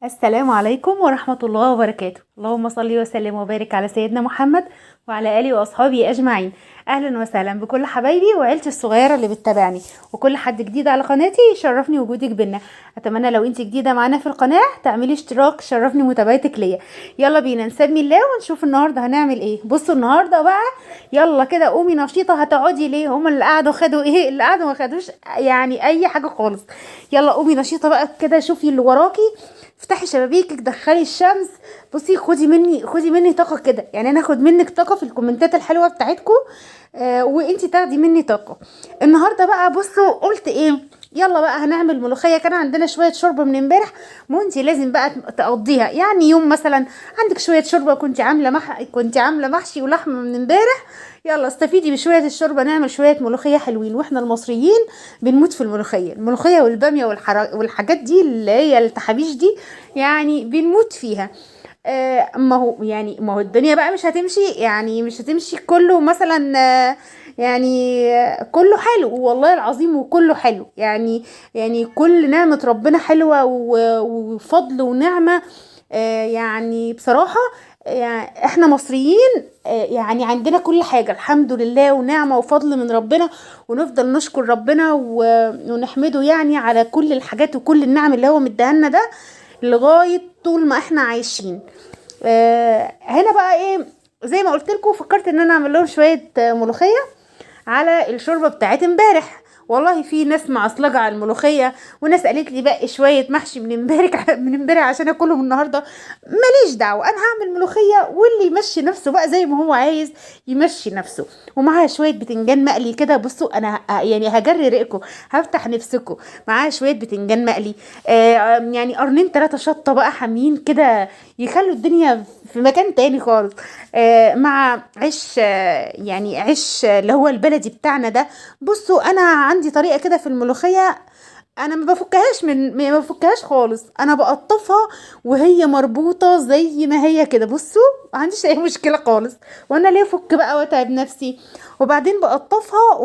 السلام عليكم ورحمة الله وبركاته. اللهم صل وسلم وبارك على سيدنا محمد وعلى آله وأصحابه أجمعين. أهلا وسهلا بكل حبايبي وعيلتي الصغيرة اللي بتتابعني، وكل حد جديد على قناتي يشرفني وجودك بينا. أتمنى لو انت جديدة معانا في القناة تعملي اشتراك، شرفني متابعتك ليا. يلا بينا نسمي الله ونشوف النهاردة هنعمل ايه. بصوا النهاردة بقى يلا كده قومي نشيطة، هتقعدي ليه؟ هما اللي قعدوا خدوا ايه؟ اللي قعدوا ما خدوش يعني اي حاجة خالص. يلا قومي نشيطة بقى كده، شوفي اللي وراكي، افتحي شبابيكك، دخلي الشمس. بصي خدي مني طاقة كده، يعني انا اخد منك طاقة في الكومنتات الحلوة بتاعتكم، وانتي تاخدي مني طاقة. النهارده بقى بصوا قلت ايه، يلا بقى هنعمل ملوخية. كان عندنا شوية شوربة من امبارح، ما انتي لازم بقى تقضيها. يعني يوم مثلا عندك شوية شوربة كنت عامله محشي ولحمه من امبارح، يلا استفيدي بشوية الشوربة، نعمل شوية ملوخية حلوين. واحنا المصريين بنموت في الملوخية، الملوخية والباميه والحاجات دي اللي هي التحابيش دي، يعني بنموت فيها. ما هو يعني ما هو الدنيا بقى مش هتمشي، يعني مش هتمشي كله مثلا، يعني كله حلو والله العظيم، وكله حلو يعني كل نعمة ربنا حلوة وفضل ونعمة. يعني بصراحة يعني احنا مصريين، يعني عندنا كل حاجة الحمد لله، ونعمة وفضل من ربنا، ونفضل نشكر ربنا ونحمده يعني على كل الحاجات وكل النعم اللي هو مديها ده لغاية طول ما احنا عايشين. هنا بقى ايه، زي ما قلت لكم فكرت ان انا اعمل لهم شوية ملوخية على الشوربة بتاعت امبارح. والله في ناس معصلجه على الملوخية، وناس قالت لي باقي شوية محشي من امبارح من امبارح عشان اكلهم النهارده. ماليش دعوه، انا هعمل ملوخية واللي يمشي نفسه بقى زي ما هو عايز يمشي نفسه. ومعاها شوية بتنجان مقلي كده. بصوا انا يعني هجري ريقكم، هفتح نفسكم. معاها شوية بتنجان مقلي، يعني قرنين 3 شطه بقى حاميين كده، يخلوا الدنيا في مكان تاني خالص. مع عيش، يعني عيش اللي هو البلدي بتاعنا ده. بصوا انا عندي طريقه كده في الملوخية، انا ما بفكهاش خالص، انا بقطفها وهي مربوطة زي ما هي كده. بصوا ما عنديش اي مشكلة خالص، وانا ليه افك بقى واتعب نفسي؟ وبعدين بقطفها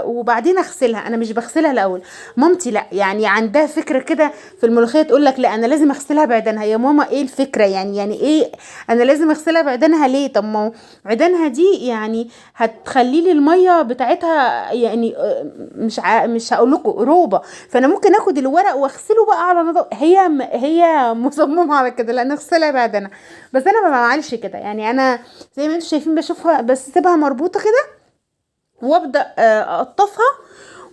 وبعدين اغسلها. انا مش بغسلها الاول، مامتي لا يعني عندها فكرة كده في الملوخية، تقول لك لا انا لازم اغسلها بعدنها. يا ماما ايه الفكرة يعني ايه انا لازم اغسلها بعدنها ليه؟ طب ما عدنها دي يعني هتخلي لي المية بتاعتها يعني، مش هقول لكم روبه، فانا ممكن اخد الورق واغسله بقى على نظافة. هي مصممه على كده، لا نغسلها بعدنا، بس انا ما بعملش كده. يعني انا زي ما انتم شايفين بشوفها، بس سيبها مربوطة كده وابدا اقطفها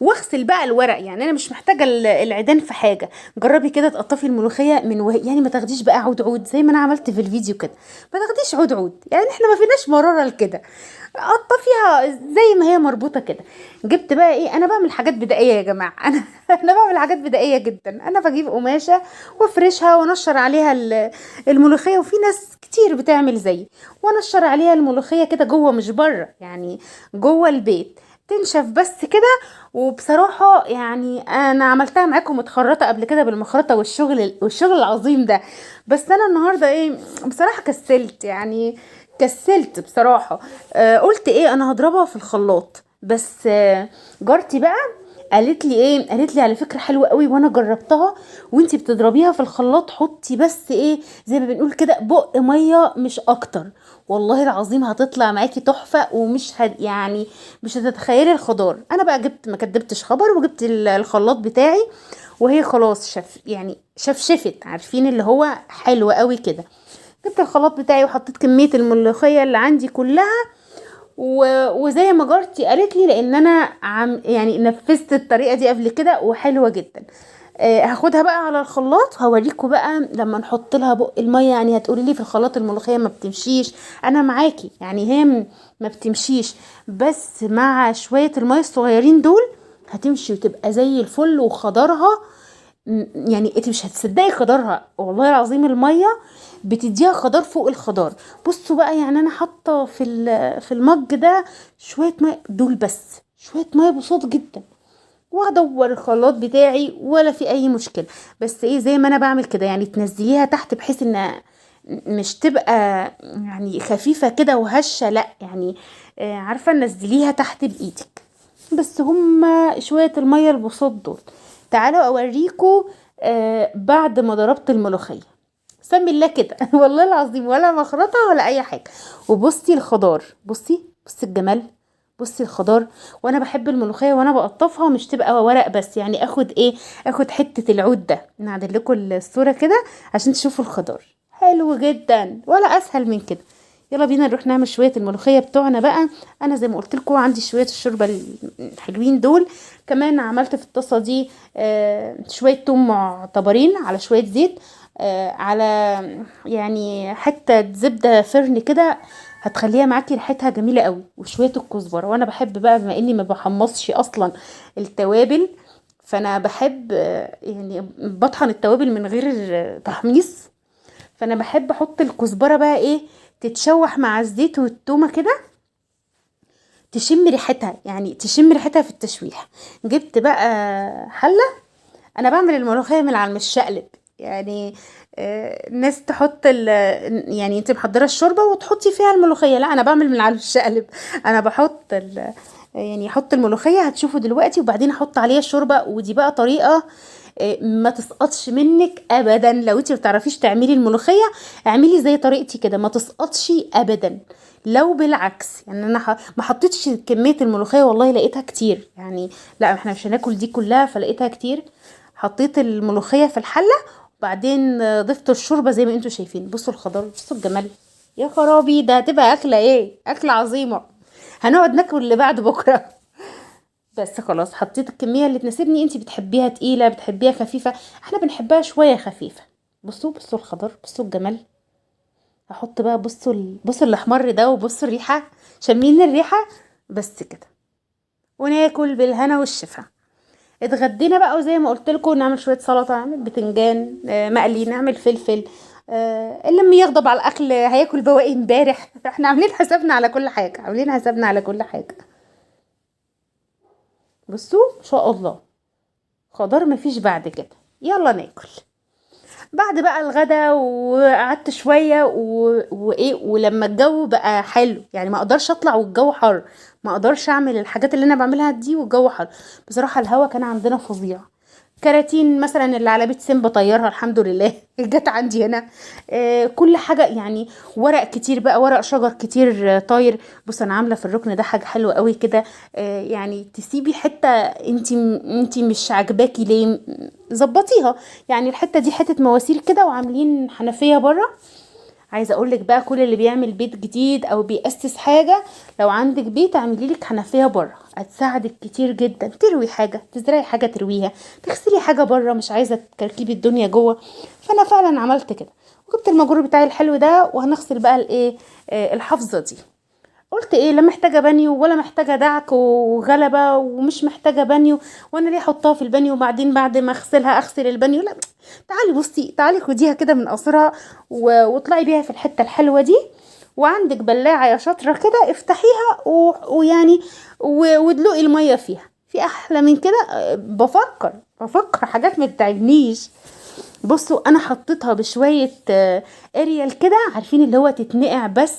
واغسل بقى الورق. يعني انا مش محتاجه العيدان في حاجة. جربي كده تقطفي الملوخية من يعني ما تاخديش بقى عود عود زي ما انا عملت في الفيديو كده، ما تاخديش عود عود، يعني احنا ما فيناش مرارة لكده، قطفيها زي ما هي مربوطة كده. جبت بقى ايه، انا بعمل حاجات بدائية يا جماعة، انا بعمل حاجات بدائية جدا. انا بجيب قماشة وافرشها وانشر عليها الملوخية، وفي ناس كتير بتعمل زيي، وانشر عليها الملوخية كده جوه مش بره، يعني جوه البيت تنشف بس كده. وبصراحة يعني انا عملتها معاكم متخرطة قبل كده بالمخرطة والشغل العظيم ده، بس انا النهاردة ايه بصراحة كسلت، يعني كسلت بصراحة. قلت ايه انا هضربها في الخلاط. بس جارتي بقى قالت لي ايه، قالت لي على فكرة حلوة قوي وانا جربتها، وانتي بتضربيها في الخلاط حطي بس ايه زي ما بنقول كده بق مية مش اكتر، والله العظيم هتطلع معاكي تحفة، ومش يعني مش هتتخيلي الخضار. انا بقى جبت، ما كدبتش خبر، وجبت الخلاط بتاعي، وهي خلاص يعني شفشفت، عارفين اللي هو حلو قوي كده. جبت الخلاط بتاعي وحطيت كمية الملوخية اللي عندي كلها، وزي ما جارتي قالت لي، لان انا يعني نفذت الطريقة دي قبل كده وحلوه جدا. هاخدها بقى على الخلاط، هوريكم بقى لما نحط لها بق المية. يعني هتقولي لي في الخلاط الملوخية ما بتمشيش، انا معاكي، يعني هي ما بتمشيش، بس مع شوية المية الصغيرين دول هتمشي وتبقى زي الفل. وخضرها يعني انت مش هتصدقي خضرها والله العظيم، المية بتديها خضار فوق الخضار. بصوا بقى، يعني انا حاطه في المج ده شوية مية دول بس، شوية مية بسيط جدا، وهدور الخلاط بتاعي ولا في اي مشكلة. بس ايه زي ما انا بعمل كده، يعني تنزليها تحت بحيث ان مش تبقى يعني خفيفة كده وهشه، لا يعني، عارفه نزليها تحت بايدك. بس هما شوية المية البساط دول. تعالوا اوريكم بعد ما ضربت الملوخية. سمي الله كده والله العظيم، ولا مخرطه ولا اي حاجة. وبصي الخضار، بصي بصي الجمال، بصي الخضار. وانا بحب الملوخية وانا بقطفها مش تبقى ورق بس، يعني اخد ايه، اخد حتة العود ده. نعدل لكم الصورة كده عشان تشوفوا الخضار حلو جدا، ولا اسهل من كده. يلا بينا نروح نعمل شوية الملوخية بتوعنا بقى. انا زي ما قلت لكم عندي شوية الشوربة الحلوين دول، كمان عملت في الطاسه دي شوية توم معتبرين على شوية زيت، على يعني حتة زبدة فرن كده، هتخليها معاكي ريحتها جميلة قوي، وشوية الكزبره. وانا بحب بقى بما اني ما بحمصش اصلا التوابل، فانا بحب يعني بطحن التوابل من غير تحميص، فانا بحب احط الكزبره بقى ايه تتشوح مع الزيت والتومه كده، تشم ريحتها، يعني تشم ريحتها في التشويح. جبت بقى حله، انا بعمل الملوخية من على المشقلب، يعني الناس تحط يعني انت محضرة الشوربة وتحطي فيها الملوخية، لا انا بعمل من على المشقلب. انا بحط يعني احط الملوخية هتشوفوا دلوقتي، وبعدين احط عليها الشوربة. ودي بقى طريقه ما تسقطش منك ابدا. لو انت ما بتعرفيش تعملي الملوخية اعملي زي طريقتي كده، ما تسقطش ابدا. لو بالعكس يعني انا ما حطيتش كمية الملوخية، والله لقيتها كتير، يعني لا احنا مش هناكل دي كلها، فلقيتها كتير. حطيت الملوخية في الحلة وبعدين ضفت الشوربة زي ما انتم شايفين. بصوا الخضار، بصوا الجمال، يا خرابي، ده هتبقى اكله ايه، اكله عظيمة، هنقعد ناكل اللي بعد بكره. بس خلاص حطيت الكمية اللي تناسبني، انتي بتحبيها تقيلة بتحبيها خفيفة، احنا بنحبها شوية خفيفة. بصوا بصوا الخضار، بصوا الجمال. هحط بقى بصوا بصوا الاحمر ده، وبصوا الريحة، شامين الريحة بس كده، وناكل بالهنا والشفا. اتغدينا بقى، وزي ما قلت لكم نعمل شوية سلطة، نعمل بتنجان مقلي، نعمل فلفل، اللي لما يغضب على الاكل هياكل بواقي امبارح. احنا عاملين حسابنا على كل حاجة، عاملين حسابنا على كل حاجة. بصوا ان شاء الله خضار مفيش بعد كده. يلا ناكل. بعد بقى الغدا وقعدت شوية وايه، ولما الجو بقى حلو، يعني ما اقدرش اطلع والجو حر، ما اقدرش اعمل الحاجات اللي انا بعملها دي والجو حر. بصراحة الهوا كان عندنا فظيع. كراتين مثلا اللي على بيت سيمبا طيرها الحمد لله جت عندي هنا. كل حاجة يعني، ورق كتير بقى، ورق شجر كتير طاير. بص انا عامله في الركن ده حاجة حلوة قوي كده، يعني تسيبي حتة انت مش عاجباكي ليه ظبطيها، يعني الحتة دي حتة مواسير كده وعاملين حنفية بره. عايزه اقول لك بقى كل اللي بيعمل بيت جديد او بيأسس حاجة، لو عندك بيت اعملي لك حنفية بره، هتساعدك كتير جدا. تروي حاجة، تزرعي حاجة ترويها، تغسلي حاجة بره، مش عايزه تكركبي الدنيا جوه. فانا فعلا عملت كده، وجبت المجرور بتاعي الحلو ده، وهنغسل بقى الايه الحافظة دي. قلت ايه، لا محتاجه بانيو ولا محتاجه دعك وغلبه، ومش محتاجه بانيو، وانا ليه احطها في البانيو وبعدين بعد ما اغسلها اغسل البانيو؟ لا تعالي بصي، تعالي خديها كده من قصرها واطلعي بيها في الحتة الحلوة دي. وعندك بلاعه يا شاطرة كده، افتحيها ويعني وادلقي المية فيها. في احلى من كده؟ بفكر حاجات ما تتعبنيش. بصوا انا حطيتها بشوية اريال كده، عارفين اللي هو تتنقع بس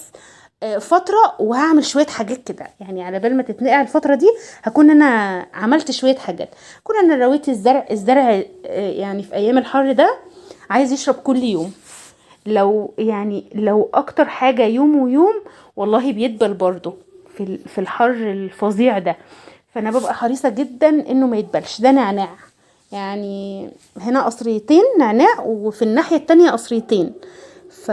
فترة، وهعمل شوية حاجات كده، يعني على بال ما تتنقع الفترة دي هكون انا عملت شوية حاجات. كون انا رويت الزرع يعني في ايام الحر ده عايز يشرب كل يوم، لو يعني لو اكتر حاجة يوم ويوم والله بيدبل برضو في الحر الفظيع ده. فانا ببقى حريصة جدا انه ما يدبلش. ده نعناع، يعني هنا قصريتين نعناع وفي الناحية التانية قصريتين، ف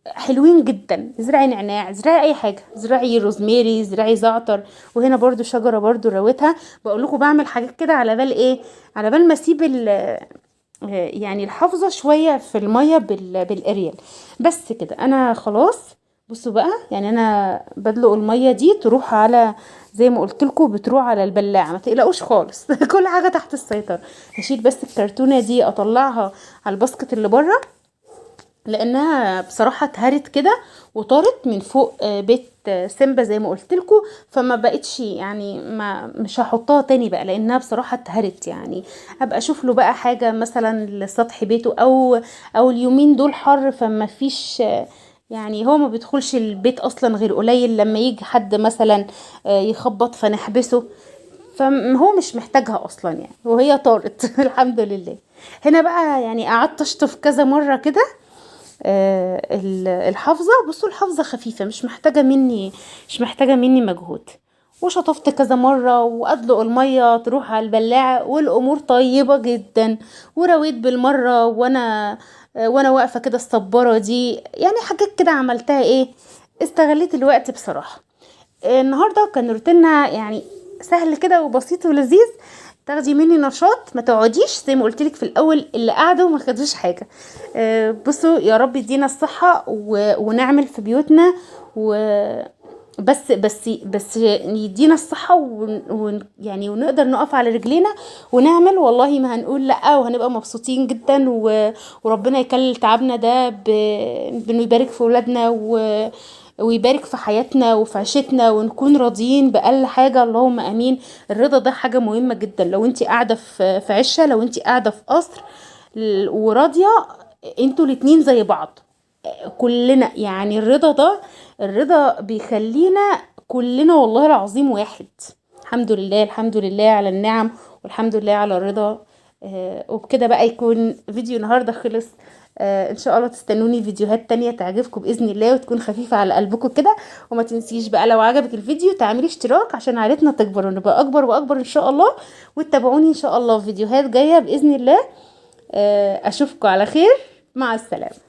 حلوين جدا. زرعي نعناع، زرعي اي حاجة، زرعي روزميري، زرعي زعتر. وهنا برضو شجرة برضو رويتها. بقول لكم بعمل حاجات كده على بال ايه، على بال ما اسيب يعني الحافظة شوية في المية بالاريال بس كده. انا خلاص بصوا بقى، يعني انا بدلق المية دي تروح على زي ما قلت لكم، بتروح على البلاعة، ما تقلقوش خالص كل حاجة تحت السيطرة. هشيل بس الكرتونه دي اطلعها على الباسكت اللي بره، لانها بصراحة اتهرت كده وطارت من فوق بيت سيمبا زي ما قلت لكم، فما بقتش يعني ما مش هحطها تاني بقى لانها بصراحة اتهرت. يعني ابقى اشوف له بقى حاجة مثلا لسطح بيته، او اليومين دول حر فما فيش، يعني هو ما بيدخلش البيت اصلا غير قليل لما يجي حد مثلا يخبط فنحبسه، فهو مش محتاجها اصلا يعني، وهي طارت الحمد لله. هنا بقى يعني قعدت اشطف كذا مرة كده، الحافظة. بصوا الحافظة خفيفة، مش محتاجه مني مجهود. وشطفت كذا مرة، وادلق المية تروح على البلاعة، والامور طيبة جدا. ورويت بالمرة وانا واقفة كده الصباره دي، يعني حاجات كده عملتها ايه، استغليت الوقت بصراحة. النهارده كان روتيننا يعني سهل كده وبسيط ولذيذ، تاخدي مني نشاط، ما تقعديش زي ما قلت لك في الاول، اللي قعدوا ما خدوش حاجة. بصوا يا رب يدينا الصحة ونعمل في بيوتنا، و بس بس بس يدينا الصحة يعني ونقدر نقف على رجلينا ونعمل، والله ما هنقول لا، وهنبقى مبسوطين جدا، وربنا يكلل تعبنا ده بانه يبارك في ولادنا ويبارك في حياتنا وفي عيشتنا، ونكون راضيين بأقل حاجة. اللهم امين. الرضا ده حاجة مهمة جدا. لو انت قاعدة في عشه، لو انت قاعدة في قصر وراضيه، انتوا الاتنين زي بعض كلنا. يعني الرضا ده، الرضا بيخلينا كلنا والله العظيم واحد. الحمد لله، الحمد لله على النعم، والحمد لله على الرضا. وبكده بقى يكون فيديو النهارده خلص. ان شاء الله تستنوني فيديوهات تانية تعجبكم باذن الله، وتكون خفيفة على قلبكم كده. وما تنسيش بقى لو عجبك الفيديو تعملي اشتراك عشان عائلتنا تكبر ونبقى اكبر واكبر ان شاء الله. وتتابعوني ان شاء الله في فيديوهات جاية باذن الله. اشوفكم على خير، مع السلامة.